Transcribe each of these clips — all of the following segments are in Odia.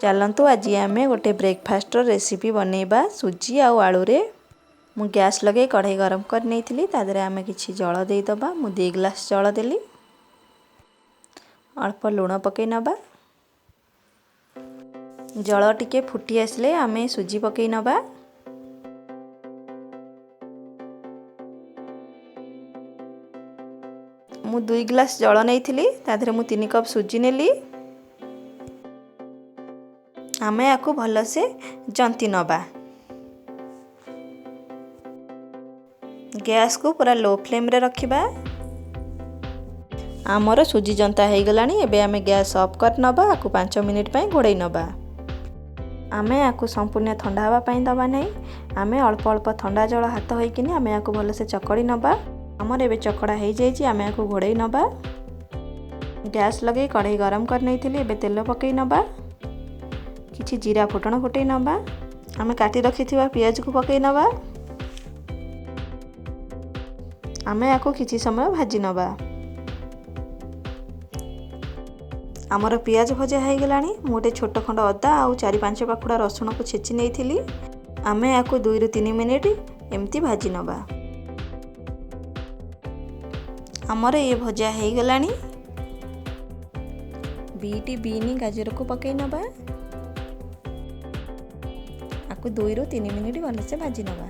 ଚାଲନ୍ତୁ, ଆଜି ଆମେ ଗୋଟେ ବ୍ରେକଫାଷ୍ଟର ରେସିପି ବନେଇବା ସୁଜି ଆଉ ଆଳୁରେ। ମୁଁ ଗ୍ୟାସ୍ ଲଗାଇ କଢ଼େଇ ଗରମ କରି ନେଇଥିଲି। ତା ଦେହରେ ଆମେ କିଛି ଜଳ ଦେଇଦେବା। ମୁଁ 2 ଗ୍ଲାସ୍ ଜଳ ଦେଲି। ଅଳ୍ପ ଲୁଣ ପକାଇ ନେବା। ଜଳ ଟିକେ ଫୁଟି ଆସିଲେ ଆମେ ସୁଜି ପକାଇ ନେବା। ମୁଁ 2 ଗ୍ଲାସ୍ ଜଳ ନେଇଥିଲି, ତା ଦେହରେ ମୁଁ 3 କପ୍ ସୁଜି ନେଲି। ଆମେ ୟାକୁ ଭଲସେ ଜନ୍ତି ନେବା। ଗ୍ୟାସ୍କୁ ପୁରା ଲୋ ଫ୍ଲେମ୍ରେ ରଖିବା। ଆମର ସୁଜି ଜନ୍ତା ହେଇଗଲାଣି। ଏବେ ଆମେ ଗ୍ୟାସ୍ ଅଫ୍ କରି ନେବା। ଆକୁ 5 ମିନିଟ୍ ପାଇଁ ଘୋଡ଼େଇ ନେବା। ଆମେ ୟାକୁ ସମ୍ପୂର୍ଣ୍ଣ ଥଣ୍ଡା ହେବା ପାଇଁ ଦେବା ନାହିଁ। ଆମେ ଅଳ୍ପ ଅଳ୍ପ ଥଣ୍ଡା ଜଳ ହାତ ହୋଇକିନି ଆମେ ୟାକୁ ଭଲସେ ଚକଡ଼ି ନେବା। ଆମର ଏବେ ଚକଡ଼ା ହେଇଯାଇଛି। ଆମେ ୟାକୁ ଘୋଡ଼େଇ ନେବା। ଗ୍ୟାସ୍ ଲଗାଇ କଢ଼େଇ ଗରମ କରି ନେଇଥିଲି। ଏବେ ତେଲ ପକାଇ ନେବା। କିଛି ଜିରା ଫୁଟଣ ଫୁଟେଇ ନେବା। ଆମେ କାଟି ରଖିଥିବା ପିଆଜକୁ ପକାଇ ନେବା। ଆମେ ୟାକୁ କିଛି ସମୟ ଭାଜି ନେବା। ଆମର ପିଆଜ ଭଜା ହେଇଗଲାଣି। ମୁଁ ଗୋଟେ ଛୋଟ ଖଣ୍ଡ ଅଦା ଆଉ 4-5 ପାଖୁଡ଼ା ରସୁଣକୁ ଛେଚି ନେଇଥିଲି। ଆମେ ୟାକୁ 2ରୁ 3 ମିନିଟ୍ ଏମିତି ଭାଜି ନେବା। ଆମର ଇଏ ଭଜା ହେଇଗଲାଣି। ବିଟ୍, ବିନ୍, ଗାଜରକୁ ପକାଇ ନେବା। ଆକୁ 2ରୁ 3 ମିନିଟ୍ ଭଲସେ ଭାଜି ନେବା।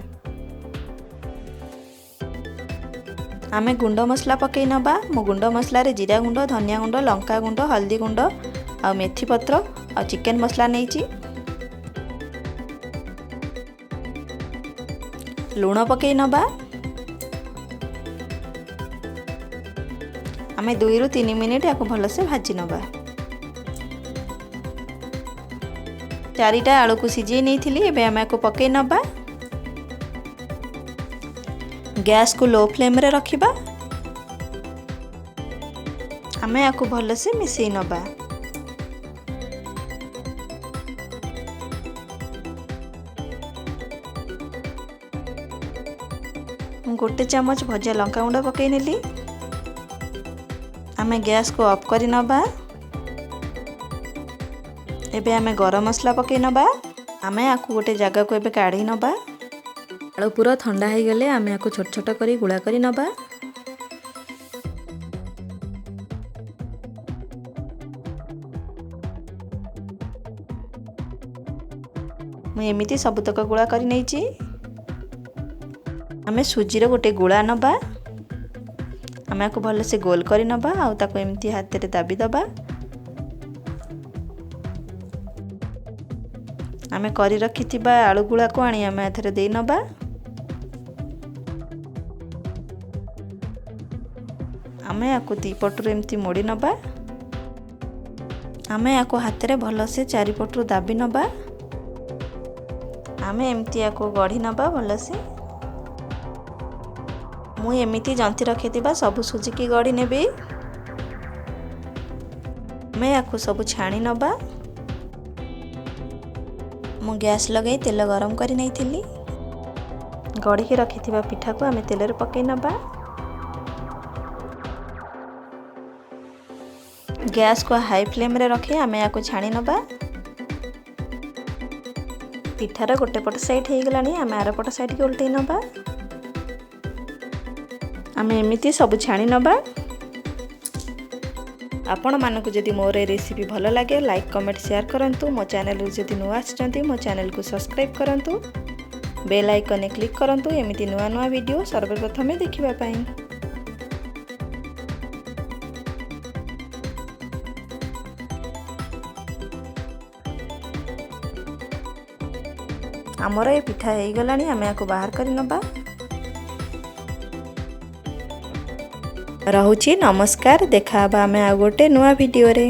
ଆମେ ଗୁଣ୍ଡ ମସଲା ପକାଇ ନେବା। ମୁଁ ଗୁଣ୍ଡ ମସଲାରେ ଜିରା ଗୁଣ୍ଡ, ଧନିଆ ଗୁଣ୍ଡ, ଲଙ୍କା ଗୁଣ୍ଡ, ହଳଦୀ ଗୁଣ୍ଡ ଆଉ ମେଥି ପତ୍ର ଆଉ ଚିକେନ୍ ମସଲା ନେଇଛି। ଲୁଣ ପକାଇ ନେବା। ଆମେ 2ରୁ 3 ମିନିଟ୍ ୟାକୁ ଭଲସେ ଭାଜି ନେବା। 4ଟା ଆଳୁକୁ ସିଝେଇ ନେଇଥିଲି। ଏବେ ଆମେ ୟାକୁ ପକାଇ ନେବା। ଗ୍ୟାସ୍କୁ ଲୋ ଫ୍ଲେମ୍ରେ ରଖିବା। ଆମେ ୟାକୁ ଭଲସେ ମିଶାଇ ନେବା। ମୁଁ 1 ଚାମଚ ଭଜା ଲଙ୍କାଗୁଣ୍ଡ ପକାଇ ନେଲି। ଆମେ ଗ୍ୟାସ୍କୁ ଅଫ୍ କରି ନେବା। ଏବେ ଆମେ ଗରମ ମସଲା ପକାଇ ନେବା। ଆମେ ୟାକୁ ଗୋଟେ ଜାଗାକୁ ଏବେ କାଢ଼ି ନେବା। ଆଳୁ ପୁର ଥଣ୍ଡା ହେଇଗଲେ ଆମେ ୟାକୁ ଛୋଟ ଛୋଟ କରି ଗୁଳା କରି ନେବା। ମୁଁ ଏମିତି ସବୁତକ ଗୁଳା କରି ନେଇଛି। ଆମେ ସୁଜିର ଗୋଟେ ଗୁଳା ନେବା। ଆମେ ୟାକୁ ଭଲସେ ଗୋଲ କରି ନେବା ଆଉ ତାକୁ ଏମିତି ହାତରେ ଦାବି ଦେବା। ଆମେ କରି ରଖିଥିବା ଆଳୁ ଗୁଳାକୁ ଆଣି ଆମେ ଏଥିରେ ଦେଇ ନେବା। ଆମେ ୟାକୁ ଦୁଇ ପଟରୁ ଏମିତି ମୋଡ଼ି ନେବା। ଆମେ ୟାକୁ ହାତରେ ଭଲସେ ଚାରିପଟରୁ ଦାବି ନେବା। ଆମେ ଏମିତି ୟାକୁ ଗଢ଼ି ନେବା ଭଲସେ। ମୁଁ ଏମିତି ଜନ୍ତି ରଖିଥିବା ସବୁ ସୁଜିକି ଗଢ଼ି ନେବି। ଆମେ ୟାକୁ ସବୁ ଛାଣି ନେବା। ମୁଁ ଗ୍ୟାସ୍ ଲଗାଇ ତେଲ ଗରମ କରି ନେଇଥିଲି। ଗଢ଼ିକି ରଖିଥିବା ପିଠାକୁ ଆମେ ତେଲରେ ପକାଇ ନେବା। ଗ୍ୟାସ୍କୁ ହାଇ ଫ୍ଲେମ୍ରେ ରଖି ଆମେ ୟାକୁ ଛାଣି ନେବା। ପିଠାର ଗୋଟେ ପଟ ସାଇଡ଼୍ ହେଇଗଲାଣି। ଆମେ ଆର ପଟ ସାଇଡ଼୍କି ଓଲଟେଇ ନେବା। ଆମେ ଏମିତି ସବୁ ଛାଣି ନେବା। ଆପଣମାନଙ୍କୁ ଯଦି ମୋର ଏ ରେସିପି ଭଲ ଲାଗେ, ଲାଇକ୍, କମେଣ୍ଟ, ସେୟାର କରନ୍ତୁ। ମୋ ଚ୍ୟାନେଲରୁ ଯଦି ନୂଆ ଆସିଛନ୍ତି, ମୋ ଚ୍ୟାନେଲକୁ ସବସ୍କ୍ରାଇବ୍ କରନ୍ତୁ। ବେଲ୍ ଆଇକନ୍ରେ କ୍ଲିକ୍ କରନ୍ତୁ ଏମିତି ନୂଆ ନୂଆ ଭିଡ଼ିଓ ସର୍ବପ୍ରଥମେ ଦେଖିବା ପାଇଁ। ଆମର ଏ ପିଠା ହେଇଗଲାଣି। ଆମେ ୟାକୁ ବାହାର କରି ନେବା। ରହୁଛି, ନମସ୍କାର। ଦେଖା ହେବା ଆମେ ଆଉ ଗୋଟେ ନୂଆ ଭିଡ଼ିଓରେ।